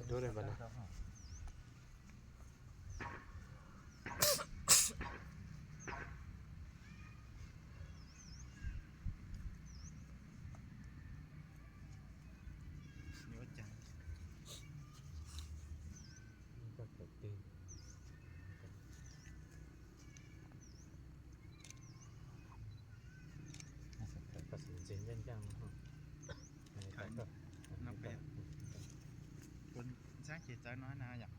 Duab ne, npaj na. Kuv ntxhab ces txawv no na yom.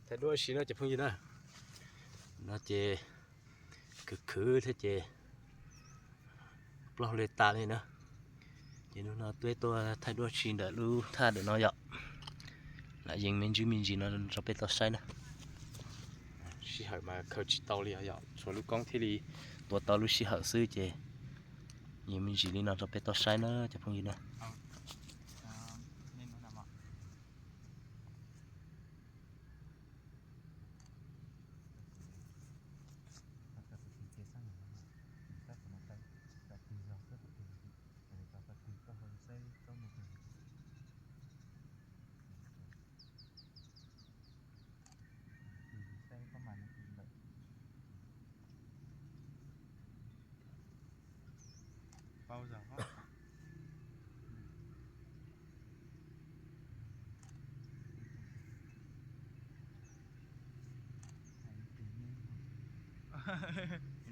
Thaij duab ua si no cov phooj ywg na. No ces khwv khwv thiab ces plaub hau li tas li na. Ces hnub no tuaj tuaj thaij duab ua si ntawm lub thaj ntawm no yom. Lam yees me ntsis me ntsis no rau peb tau saib na. Sij hawm mas khaws tsis tau li os yom, tshuav lub koob thiaj li tua tau lub sij hawm xwb ces yees me ntsis li no rau peb tau saib na cov phooj ywg na. Paub zog.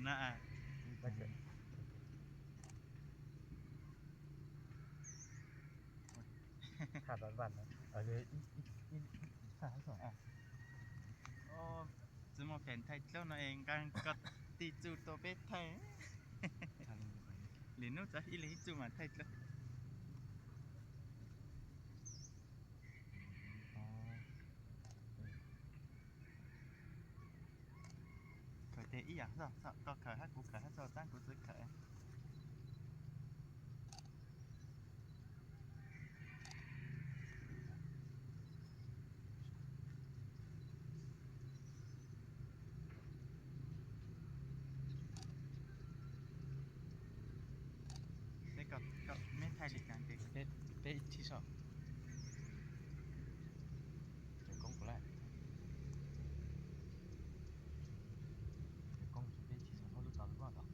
Na. Tsis muaj phem thaij dluab no es nqa koj tij txuj tuaj peb thaij. Lwm hnub txawm ib leeg ib txuj mas thaij dluab. Khaws tes ib yam xwb, koj khaws hab kuv khaws hab xwb, tab kuv txwv khaws. Peb thaij li cas ces peb ib txhij so. Cov koob kuv lawm. Cov koob ces peb ib txhij so hauv lub tau lub voj los.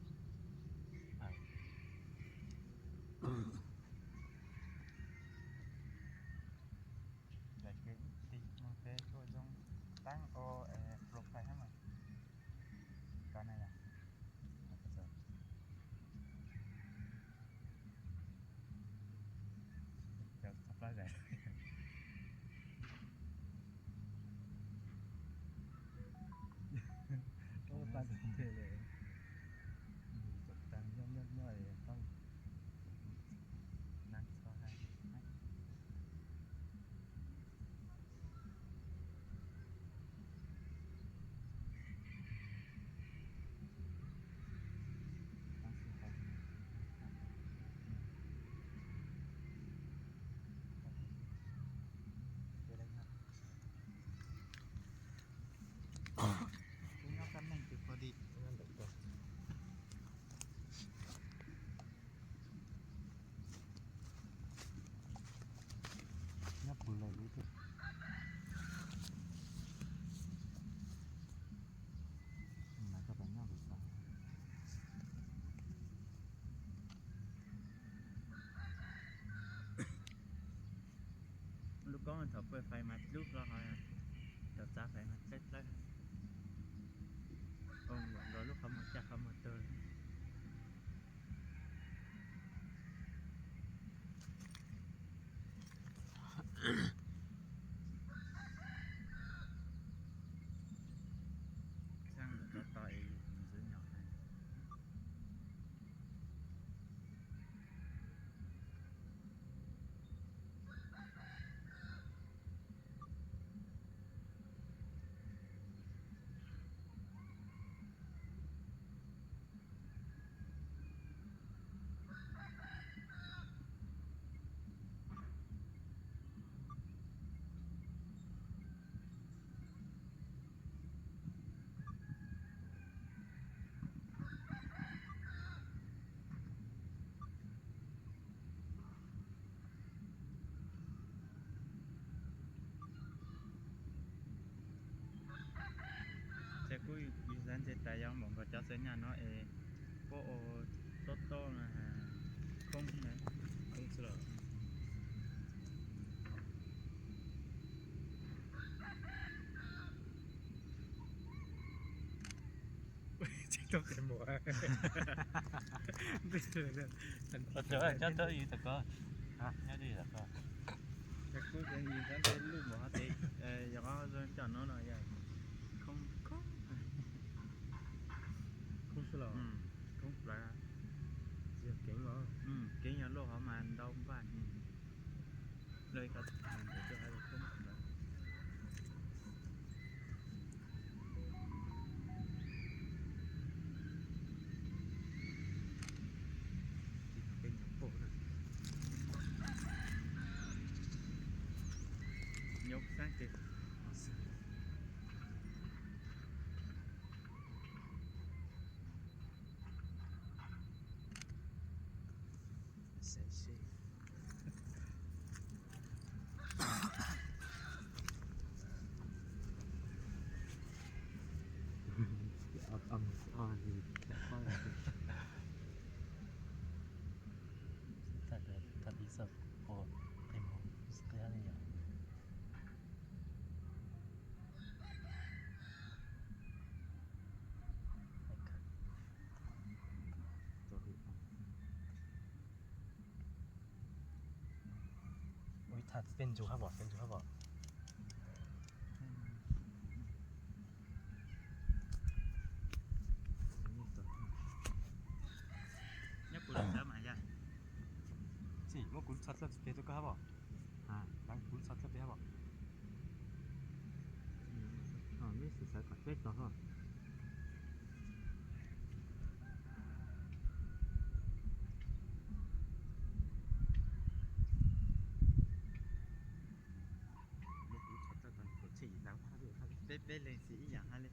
Ntawm ces ib txhij no peb tuaj zoo taab ua profile hab mas. Koj na yom. Cov txog plab zais. Ub, tag tes le. Txom tag nyob nyob nyob es tau nab txog hab. Nyob pw lawm lub twg. Mas koj pab nyob kuv xav. Lub koob thaum pw fais mas dlub hlo, thaum txav fais mas dlawb dlawb. Ua nkaus lub qhov muag caj qhov muag tuag. Xeeb ntawm to to es ntxwv nyom heev. Ces tas yog npaum nkaus cov xav nyaj no es puab ua tob tob khoob na. Khoob xwb los. Cov cov yus tom ko, nyob li tom ko. Kuv xav nyiam cov ntej lub npaum hov tes, yog qhov zoo coj no no yog khoob khoob. Khoob xwb los? Khoob plaws. Yog keev los? Keev yog luaj hov mas ntau npaj. Lawv ib qho ntawd tuaj hais lawv khoob ntawd. Nyob xab ces Ua ib thaj peb ntug hab pom, peb ntug hab pom. Nyob kuv lub txawv mas yog. Txij muab kuv lub txhaj dlawb pem rau koj hab pom. Kuv lub txhaj dlawb pem hab pom. Neb sawv kom peb tog hab. Peb peb leeg xim ib yam hab li.